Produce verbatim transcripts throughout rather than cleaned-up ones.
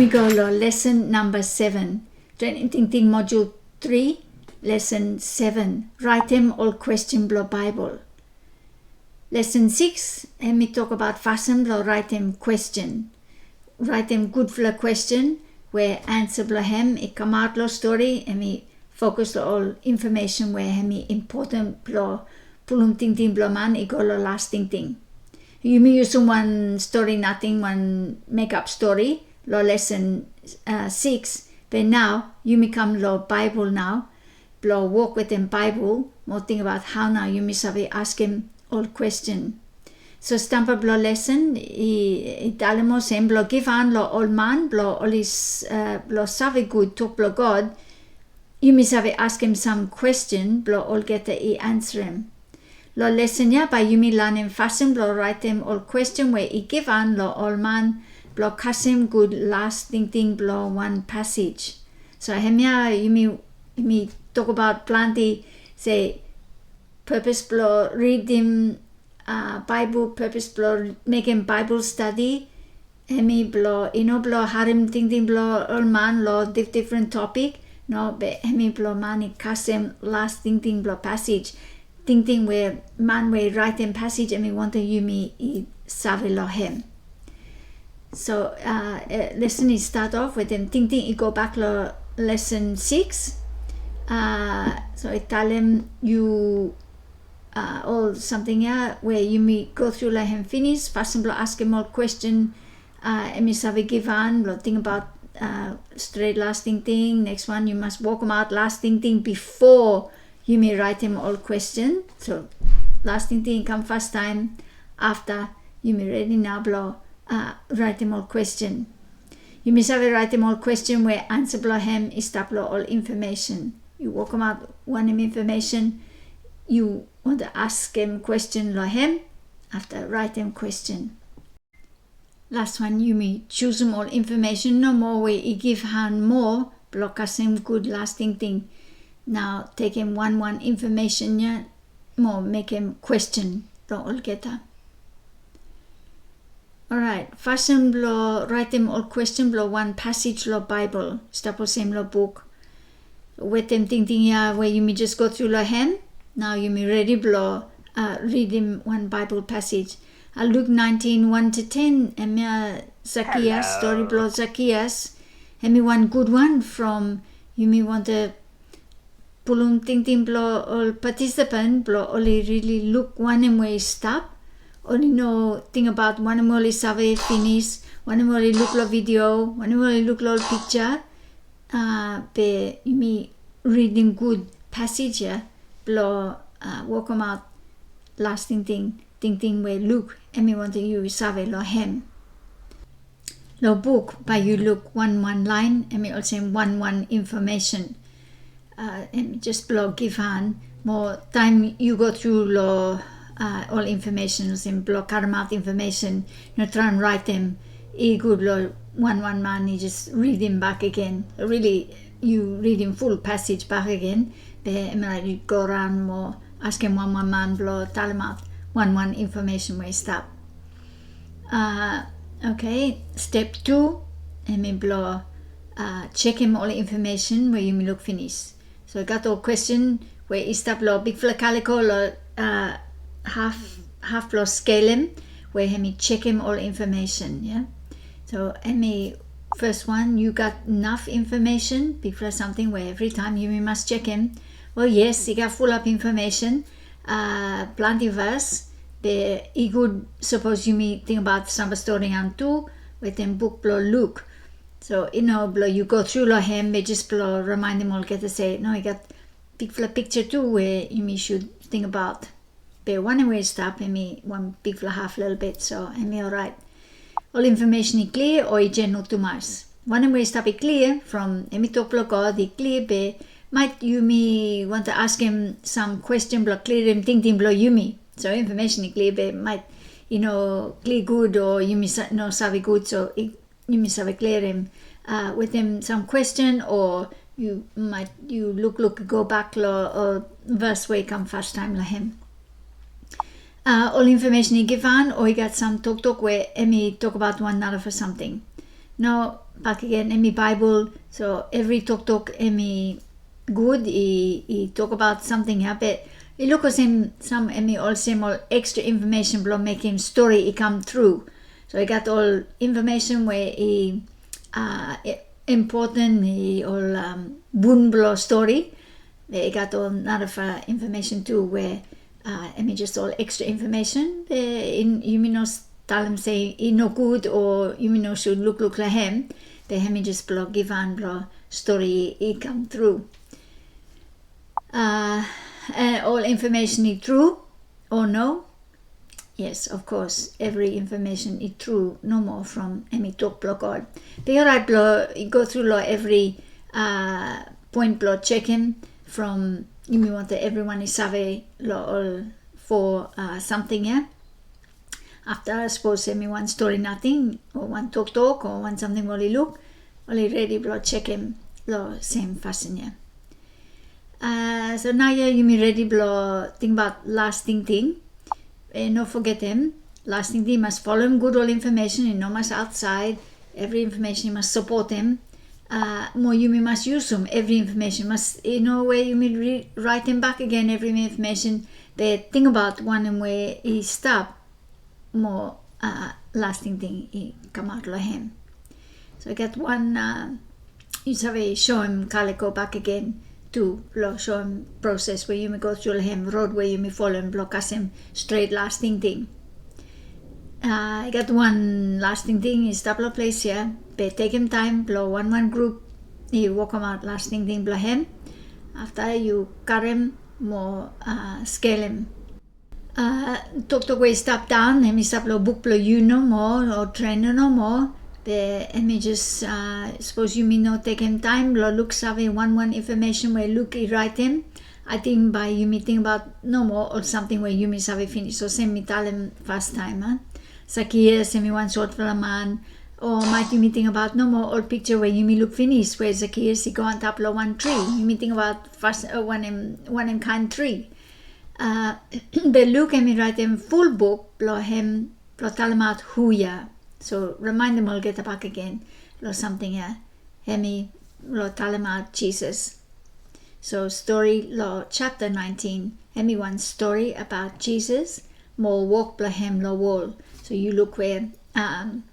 Yumi go long lesen namba seven. Trening tingting modul tri, lesen seven. Raetem ol kwesten blong Baebol. Lesen sikis, hemi tokbaot fasin blong raetem kwesten. Raetem gudfala kwesten we ansa blong hem i kamaot long stori, hemi fokus long ol infomesen we hemi impoten blong pulum tingting blong man i go long las tingting. Yumi yusum wan stori nating, wan mekap stori long lesen, a, sikis, be nao yumi kam long Baebol nao, blong wok wetem Baebol, mo tingbaot hao nao yumi save askem ol kwesten. So stamba blong lesen i, i talem olsem blong givhan long ol man blong oli s-, a, blong save gud tok blong God, yumi save askem sam kwesten blong olgeta i ansarem. Long lesen ya bae yumi lanem fasin blong raetem ol kwesten we i givhan long ol man blong kasem gud las tingting blong wan pasej. So hemia yumi, yumi tokbaot plante se purpose blong ridim, a, Baebol, purpose blong mekem Baebol stadi, hemi blong, i no blong harem tingting blong ol man long dif-, difren topik, no, be hemi blong man i kasem las tingting blong pasej, tingting we man we i raetem pasej hemi wantem yumi i save long hem. So, a, e, lesen i stat of wetem tingting i gobak long lesen sikis. A, so i talem yu, a, ol samting ya we yumi gotru long hem finis, fasin blong askem ol kwesten, a, hemi save givhan blong tingbaot, a, stret las tingting. Neks wan, yu mas wokemaot las tingting bifo yumi raetem ol kwesten. So las tingting i kam fastaem, afta yumi redi nao blong, a, raetem ol kwesten. Yumi save raetem ol kwesten we ansa blong hem i stap long ol infomesen. Yu wokemaot wanem infomesen yu wantem askem kwesten long hem, afta raetem kwesten. Las wan, yumi jusum ol infomesen nomo we i givhan moa blong kasem gud las tingting. Nao tekem wanwan infomesen ya mo mekem kwesten long olgeta. Oraet, fasin blong raetem ol kwesten blong wan pasej long Baebol, stap olsem long buk. Wetem tingting ya we yumi jes gotru long hem, nao yumi redi blong, a, ridim wan Baebol pasej. A, Luk naentin, wan to ten, hemia Zakias, stori blong Zakias. Hemi wan gudwan from yumi wantem pulum tingting blong ol patisipan blong oli rili luk wanem we i stap. Oli no tingbaot wanem oli save finis, wanem oli luk long vidio, wanem oli luk long ol pikja. A, be yumi ridim gud pasej ya blong, a, wokemaot las tingting, tingting we Luk hemi wantem yu save long hem. Long buk bae yu luk wanwan laen, hemi olsem wanwan infomesen. A, hemi jes blong givhan, mo taem yu gotru long, a, ol infomesen, olsem blong karemaot infomesen, no traem raetem. I gud blong wanwan man i jes ridim bakegen. Rili, yu ridim ful pasej bakegen, be hemi laek yu goraon mo askem wanwan man blong talemaot wanwan infomesen we i stap. A, oke, step tu, hemi blong, a, jekem ol infomesen we yumi luk finis. So i gat ol kwesten we i stap long bigfala kaliko long, a, haf, haf blong skelem, we hemi jekem ol infomesen, ya. So hemi fes wan, yu gat naf infomesen, bigfala samting we evritaem yumi mas jekem. Wel, yes, i gat fulap infomesen, a, plante vas, be i gud sapos yumi tingbaot Stamba Storian tu wetem buk blong Luk. So i no blong yu gotru long hem, be jes blong rimaenem olgeta se, no, i gat bigfala pikja tu we yumi sud tingbaot. Be wanem we i stap, hemi wan bigfala haf lelebet, so hemi oraet. Ol infomesen i klia o i jeneral tumas? Wanem we i stap i klia from hemi tok blong God, i klia, be maet yumi wantem askem sam kwesten blong kliarem tingting blong yumi. So infomesen i klia, be maet i no klia gud o yumi sa-, no save gud, so i yumi save kliarem, a, wetem sam kwesten o yu maet yu lukluk i gobak long ol vas we i kam fastaem long hem. A, ol infomesen i givhan o i gat sam toktok we hemi tokbaot wan narafala samting. Nao bakegen, hemi Baebol, so evri toktok hemi gud i, i tokbaot samting ia, be i luk olsem sam hemi olsem ol extra information blong mekem stori i kam tru. So i gat ol information we i, a, i impoten, i ol, am, bun blong stori. Be i gat ol narafala information tu we, a, hemi jes ol extra information. Be i, yumi no talem se i nogud o yumi no sud lukluk long hem. Be hemi jes blong givhan blong stori i kam tru. A, e, ol information i tru o no? Yes, of course, evri information i tru nomo from hemi tok blong God. Be i oraet blong go tru long evri, a, poen blong jekem from yumi wantem evriwan i save long ol fo, a, samting ia. Afta sapos hemi wan stori nating o wan toktok o wan samting we oli luk, oli redi blong jekem long sem fasin ia. A, so naoia yumi redi blong tingbaot las tingting. E, no fogetem, las tingting i mas folem gud ol information, i no mas aotsaed. Evri information i mas sapotem. A, mo yumi mas yusum evri information. Mas, i no we yumi ri-, raetem bakegen evri information, be tingbaot wanem we i stap mo, a, las tingting i kamaot long hem. So i gat wan, a, yu save soem kaliko bakegen tu blong soem proses we yumi go tru long hem, rod we yumi folem blong kasem stret las tingting. A, i gat wan las tingting i stap long ples ia, be tekem taem blong wanwan grup i wokemaot las tingting blong hem. Afta yu karem mo, a, skelem. A, toktok we i stap daon, hemi stap long buk blong yu nomo, o trena nomo, be hemi jes, a, sapos yumi no tekem taem blong luksave wanwan information we Luk i raetem, ating bae yumi tingbaot nomo ol samting we yumi save finis. Olsem mi talem fastaem, a? Sakias, hemi wan sotfala man, o maet yumi tingbaot nomo ol pikja we yumi luk finis, we Sakias i go antap long wan tri. Yumi tingbaot fas, a, wanem, wanem kaen tri. A, be Luk hemi raetem ful buk blong hem, blong talemaot hu ya. So rimaenem olgeta bakegen long samting ya. Hemi long talemaot Jisas. So stori long japta naentin, hemi wan stori abaot Jisas mo wok blong hem long wol. So yu luk we, am,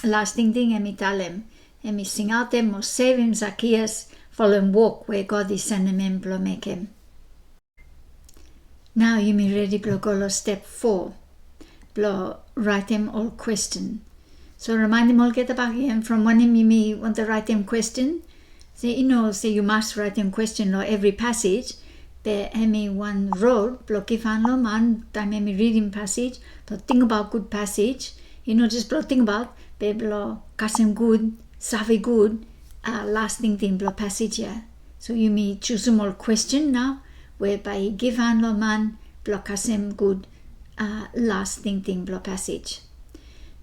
las tingting hemi talem, hemi singaotem mo sevem Sakias folem wok we God i sendem hem blong mekem. Nao yumi redi blong go long step fo, blong raetem ol kwesten. So rimaenem olgeta bakegen from wanem yumi wantem raetem kwesten. Se i no se yu mas raetem kwesten long evri pasej, be hemi wan rod blong givhan long man taem hemi ridim pasej, blong tingbaot gud pasej. I no jes blong tingbaot, be blong kasem gud, save gud, a, las tingting blong pasej ya. So yumi jusum ol kwesten nao we bae i givhan long man blong kasem gud, a, las tingting blong pasej.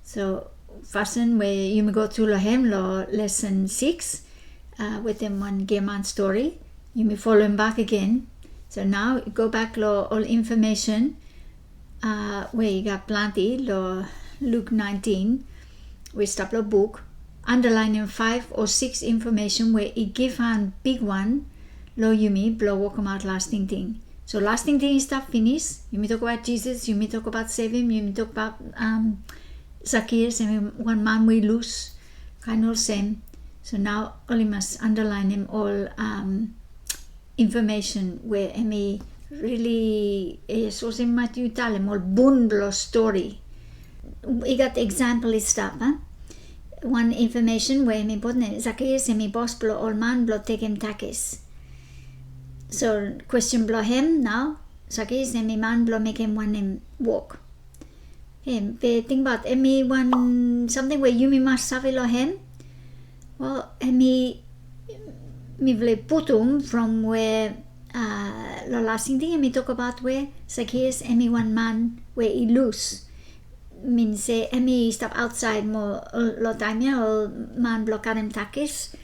So fasin we yumi go tru long hem long lesen sikis, a, wetem wan giaman stori, yumi folem bakegen. So nao gobak long ol infomesen, a, we i gat plante long Luk naentin, we i stap long buk, andalaenem faef o sikis infomesen we i givhan bigwan long yumi blong wokemaot las tingting. So las tingting i stap finis. Yumi tokbaot Jisas, yumi tokbaot sevem, yumi tokbaot, am, Sakias, hemi wan man we i lus, kaen olsem. So nao oli mas andalaenem ol, am, infomesen we hemi rili, e, olsem maet yu talem, ol bun blong stori. I gat eksampol i stap, a? Wan infomesen we hemi putum, Sakias hemi bos blong ol man blong tekem takis. So kwesten blong hem nao, Sakias hemi man blong mekem wanem wok? Hem, be tingbaot, hemi wan samting we yumi mas save long hem. Wel, hemi, mifala i putum from we, a, long las tingting hemi tokbaot we Sakias hemi wan man we i lus. Min se hemi stap aotsaed moa, ol, long taem ya ol man blong karem takis.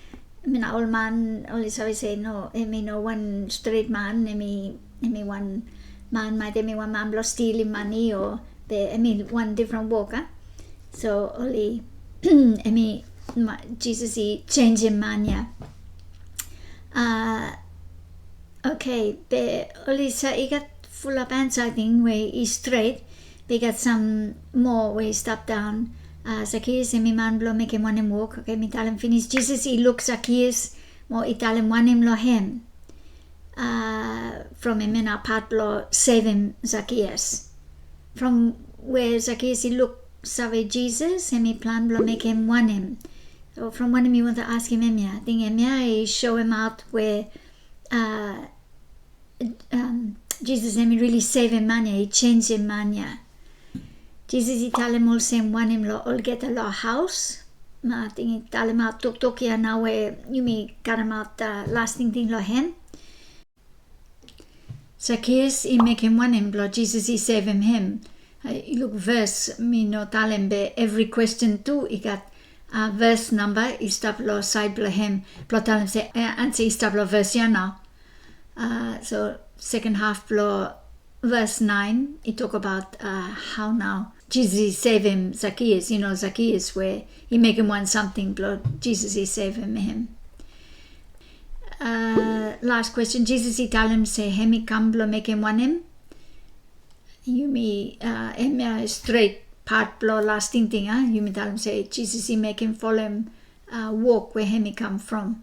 Min ol man oli save se no, hemi no wan stret man, hemi, hemi wan man, maet hemi wan man blong stilim mane o, be hemi wan difren wok, a? So oli, hemi Jisas i jenjem man ya. Oke, be oli save, i gat fulap ansa ating we i stret, be i gat sam moa we i stap daon. Sakias hemi man blong mekem wanem wok? Oke, mi talem finis, Jisas i luk Sakias mo i talem wanem long hem from hemia nao pat blong sevem Sakias. From we Sakias i luksave Jisas, hemi plan blong mekem wanem? So from wanem yu wantem askem hemia? Ating hemia i soemaot we Jisas hemi rili sevem man ya, i jenjem man ya. Jisas i talem olsem wanem long olgeta long haos? Ating i talemaot toktok ya nao we yumi karemaot las tingting long hem. Sakias i mekem wanem blong Jisas i sevem hem? I luk ves, mi no talem be evri kwesten tu i gat ves namba i stap long saed blong hem blong talem se ansa i stap long ves ya nao. So seken haf blong ves naen i tokbaot hao nao Jisas i sevem Sakias, yu no, Sakias we i mekem wan samting blong Jisas i sevem hem. Las kwesten, Jisas i talem se hemi kam blong mekem wanem? Yumi, hemia stret pat blong las tingting, a? Yumi talem se Jisas i mekem folem wok we hemi kam from.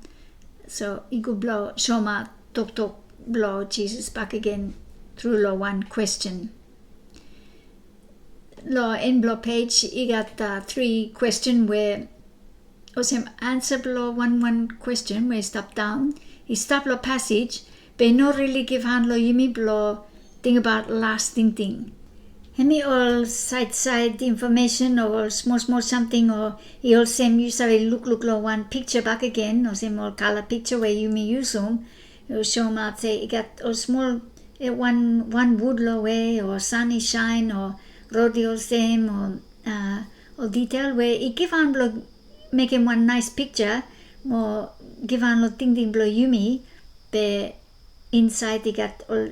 So i gud blong soemaot toktok blong Jisas bakegen tru long wan kwesten. Long en blong pej i gat tri kwesten we olsem ansa blong wanwan kwesten we i stap daon. I stap long pasej be i no rili givhan long yumi blong tingbaot las tingting. Hemi ol saedsaed infomesen o ol smolsmol samting, o i olsem yu save lukluk long wan piksa bakegen, olsem ol kala piksa we yumi yusum. I soemaot se i gat ol smol, wan wud long we, o san i saen, o rod i olsem, o ol ditel we i givhan blong mekem wan naes piksa mo givhan long tingting blong yumi, be insaed i gat ol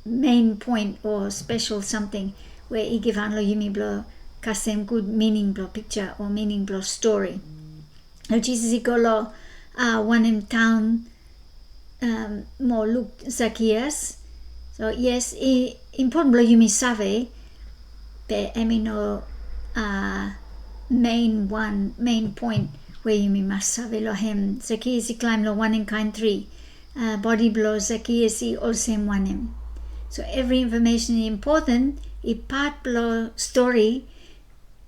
mein poen o spesel samting we i givhan long yumi blong kasem gud mining blong piksa o mining blong stori. Jisas i go long wanem taon mo luk Sakias. So yes, i impoten blong yumi save, be hemi no mein wan, mein poen we yumi mas save long hem. Sakias i klaem long wanem kaen tri? Bodi blong Sakias i olsem wanem? So evri infomesen i impoten, i pat blong stori,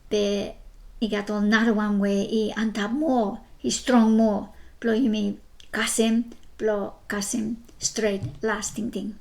be i gat ol narawan we i antap moa, i strong moa blong yumi kasem, blong kasem stret las tingting.